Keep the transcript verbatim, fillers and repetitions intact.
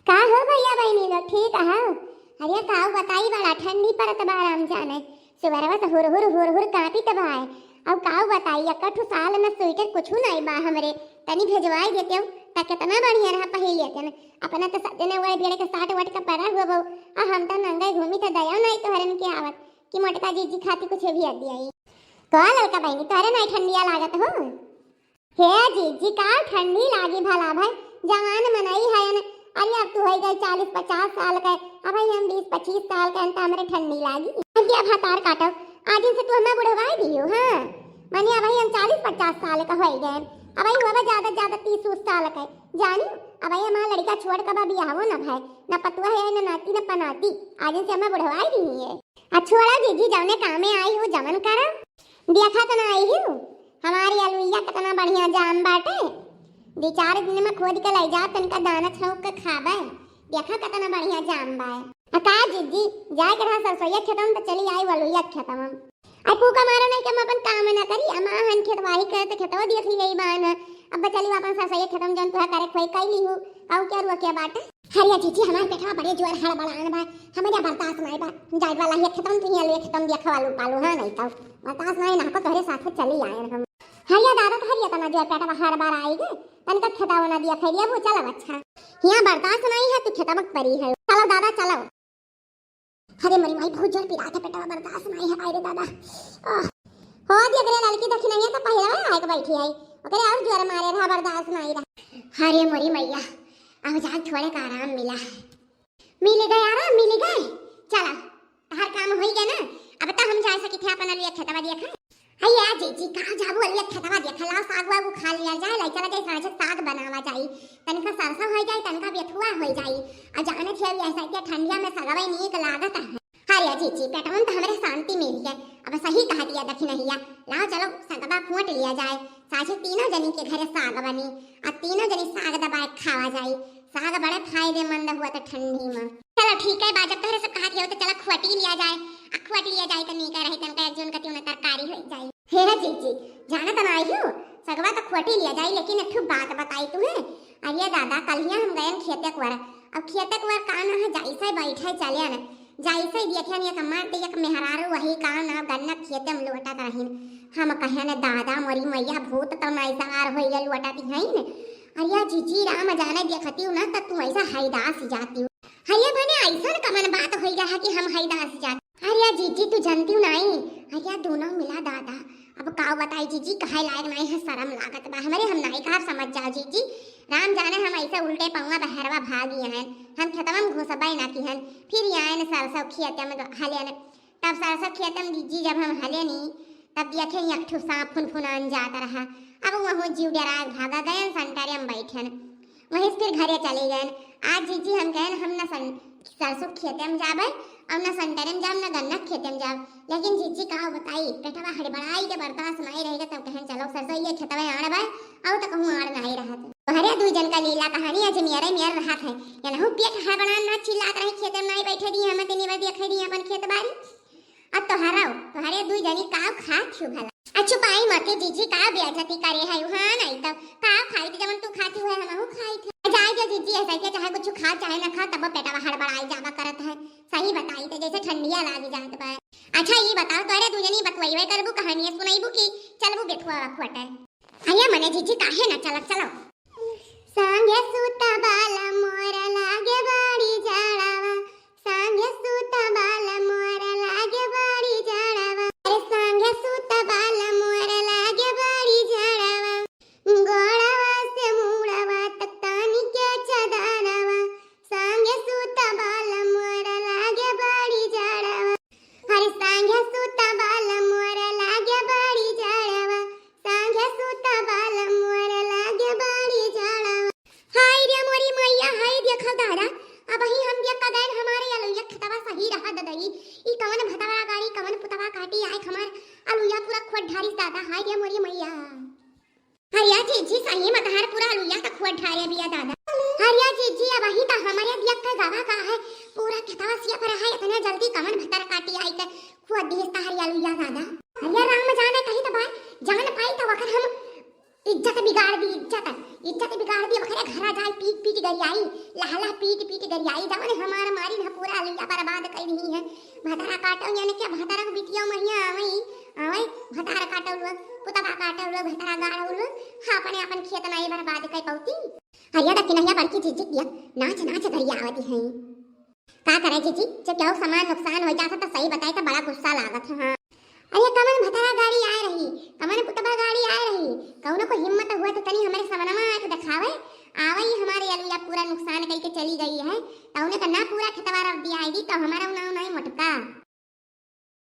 का हो भइया बहिनी लोग, ठीक हो? अरे काऊ बताई, बड़ा ठंडी पड़त बा, राम जाने। सुबरवा से हुर हुर हुर हुर कांपित बाय। अब काऊ बताई, एक ठो साल न स्वेटर कुछु नाई बा हमरे। तनी भेजवाई देतेउ त केतना बढ़िया रहा, पहिर लेतेन। अपना त सजने ओढ़ बेड़ के साट वट के पड़ा हुआ बा, आ हम त नंगे घूमी त दया नाई तोहरन के आवत कि मोटका जीजी खाती कुछ भी दियाई। का ललका बहिनी, तोहरे नाई ठंडिया लागत हो? हे जीजी, का ठंडी लागी भला भाई, जवान मनई हयन। अरे अब तू होई गई चालीस पचास साल के, अब भाई हम बीस पच्चीस साल के, त हमरे ठंडी लागी। अरे अब हतार काटो, आज से तू हमें बुढ़वाई दियो, हाँ? माने अब भाई हम चालीस पचास साल के होई गए, अब भाई हुआ ज्यादा ज्यादा तीस उस साल के, जानी? अब भाई हमारा लड़का छोड़ के बा बियाहो न भाई, न पतुआ है, न नाती, न पनाती, आज से हमें बुढ़वाई दी है। आ छोड़ा जीजी, जौने कामे आई हूँ जमन करा। देखा त ना आई हूँ, हमारी अलुइया कितना बढ़िया जाम बाटे। दो चार दिन में खोद के लै जा, तनिका दाना छौंक के खाबे। देखा कितना बढ़िया जाम बाय। आ का जीजी, जाए के रहा सरसोईया खेतम त चली आई अलुइया खेतम। आ फूका मारा नहीं कि हम अपन काम ना करी, हम आहन खेतवाही करे त खेतवा देख ली गई बान। अब चली अपन सरसोईया खेतम जौन तुहा करे खोई कैली हूँ, काऊ क्या रुआ क्या बाटे। हरिया जीजी, हमार पेटवा बड़े जोर हड़बड़ान बा, हमारे बर्दाश्त नाई बा। जाए वाला है खेतम, तू हियाँ ले खेतम दिया खवालू पालू, हाँ, नहीं तो बर्दाश्त नाई ना को तोहरे साथे चली आए हम। हरिया दादा, तो हरिया तना जोर पेटवा हड़बड़ाई गे, तनिका खेतवा ना दिया खैरिया वो चलब। अच्छा, हियाँ बर्दाश्त नाई है, तू खेतवा परी है। चलो दादा, चलो। अरे मोरी माई, बहुत जोर पिरात है पेटवा, बर्दाश्त नाई है, आए रे दादा। आह। हो दिया करे लड़की दखिनैया तो पहले आए के बैठी आई, ओकरे और जोर मारे रहा, बर्दाश्त नाई रहा। अरे मोरी मैया, अब जान थोड़े का आराम मिला है। मिल गए आराम, मिल गए। चला, हर काम होई गए ना, अब तो हम जा सकी थे अपन अलुआ खेतवा दिया खा। अरे जीजी, कहाँ जाबू अलुआ खेतवा दिया खा, लाओ साग वाग खा लिया जाए, लाई चला जाए साँझे साग बनावा जाई, तनिका सरसों होई जाई, तनिका बेथुआ होई जाई। आ जाने थे अभी ऐसा क्या ठंडिया में सगवे नीक लागत है। अरे जीजी, पेटवन तो हमरे शांति मिल गए, अब सही कहा दिया दखिनैया, लाओ चलो सगवा खोट लिया जाए, साझे तीनों जनी के घरे साग बनी, आ तीनों जनी साग दबाए खावा जाई। साग बड़े फायदेमंद हुआ तो ठंडी में। चलो ठीक है, बाजब तोहरे सब कहा दिया हो तो चला खोटी लिया जाए, आ खोट लिया जाए तो नीक रही, तनका एक जून कति उन्हें तरकारी हो जाए। हे जीजी, जाना तो ना आई हूँ, सगवा तो खोटी लिया जाए, लेकिन एक ठो बात बताई तुम्हें। अरे दादा, कल ही हम गए खेते कुआर, अब खेते कुआर का ना है, जैसे बैठे चले न, जैसे देखे न एक मर्द एक मेहरारू वही का ना गन्ना खेते में लोटत रहिन। हम कहे न दादा मोरी मैया, भूत तो नहीं सवार होइए लोटत हईन। अरे जीजी, राम जाने देखती हूँ ना तो तू ऐसा हैदास जाती हूँ। अरे भने ऐसा कमन बात होई रहा कि हम हैदास जाती। अरे जीजी, तू जानती हूँ नाई, अरे दोनों मिला दादा, अब का बताई जीजी, कहे लायक नाई है, शर्म लागत बा हमरे, हम नाई कार समझ जाओ जीजी। राम जाने हम ऐसे उल्टे पौवा बहरवा भागी हैं, हम खेतवा में घुसबे ना की हन, फिर यहाँ सरसों खेते में हले न, तब सरसों खेते में जीजी जब हम हले नी, तब देखे एक ठो सांप फुनफुनान जात रहा। अब वहूँ जीव डरा भागा गए, संटरे में बैठन। वहीं से फिर घरे चले गए। आज जीजी हम कहेन, हम न सन-, सरसों खेते में जाबे, और न संटरे में जाब, न गन्ना खेते में जाब। लेकिन जीजी का बताई, पेटवा हड़बड़ाई के बर्दाश्त नहीं रहेगा, तब कहेन चलो सरसों ये खेतवे आड़ बा, और तो कहूँ आड़ नहीं रहत। तोहरे दुई जन का लीला कहानी आज मेरे मेर रहत है, ये नहु पेट हड़बड़ान ना चिल्लात रहे, खेते में नहीं बैठे दिए, हम तीन बार देखे दिए अपन खेत बारी। अब तोहरा, तोहरे दुई जनी का खात छु भला? आ चुपाई मते जीजी, का बेइज्जती करे है? हाँ, नहीं तो का खाई थे, जवन तू खाती हुए हमहू खाई थे। जाए दे जीजी, ऐसा के चाहे कुछ खा चाहे ना खा, तब पेटवा हड़बड़ाई जावा करत है। सही बताई थे, जैसे ठंडिया लागी जात बा। अच्छा, ये बताओ, तोहरे दुई जनी बतवैबे करबू, कहानियाँ सुनैबू कि चलबू बेथुआ खोटे? अरे मने जीजी, काहे ना चलब, चलो। सांगे सूता बाला मोरा लागे बाड़ी जाड़ावा, सांगे सूता बाला मोरा लागे बाड़ी जाड़ावा। अरे सांगे सूता बाला मोरा लागे बाड़ी जाड़ावा, गोड़ावा से मुड़ावा तक तानी के चदरावा। सांगे सूता बाला मोरा लागे बाड़ी जाड़ावा। अरे सांगे सूता बाला मोरा लागे बाड़ी जाड़ावा, सांगे सूता बाला मोरा लागे बाड़ी जाड़ावा। हाय रे मोरी मैया, हाय देखा दादा, अबही हम देख का गए हमारे अलुइया खेतवा सही रहा ददई। ई कवन भतवा गाड़ी, कवन पुतवा काटी आए हमार अलुइया पूरा खोट ढारिस दादा, हाय रे मोरी मैया। हरिया जीजी, सही में तहार पूरा अलुइया का खोट ढारे बिया दादा। हरिया जीजी, अबही त हमारे देख के गवा का है, पूरा खेतवा सिया पर है, इतने जल्दी कवन भतर काटी आई के खोट दिहिस तहार अलुइया दादा। हरिया राम जाने कहीं त बाय, जान पाई त वकर हम इज्जत बिगाड़ दी, इज्जत, इज्जत बिगाड़ दी, वकरे घरा जाई, पीट पीट गरियाई, लहला पीट पीट तेरी आई जवन हमार मारी ना पूरा अलुइया बर्बाद कर दी है। भतारा काटो यानी क्या भतारा को बिटिया महिया आवई, आवई भतारा काटो लोग, पुतबा काटो लोग, भतारा गाड़ो लोग, हाँ, अपने अपन खेत ना ये बर्बाद कर पौती। हरिया दखिनहिया बड़की जीजी किया नाच नाच गरिया आवती हैं। का करे जीजी, जब केहू सामान नुकसान हो जाता तो सही बताई तो बड़ा गुस्सा लागत है। हाँ, अरे कमन भतारा गाड़ी आए रही, कमन पुतबा गाड़ी आए रही, कौनो को हिम्मत हुआ तो तनी हमारे समनवा आके दिखावे, आवई हमारे अलुइया पूरा नुकसान करके चली गई है, तौने का ना पूरा खेतवा रख दिया है जी, तो हमारा उनाऊ नहीं मोटका।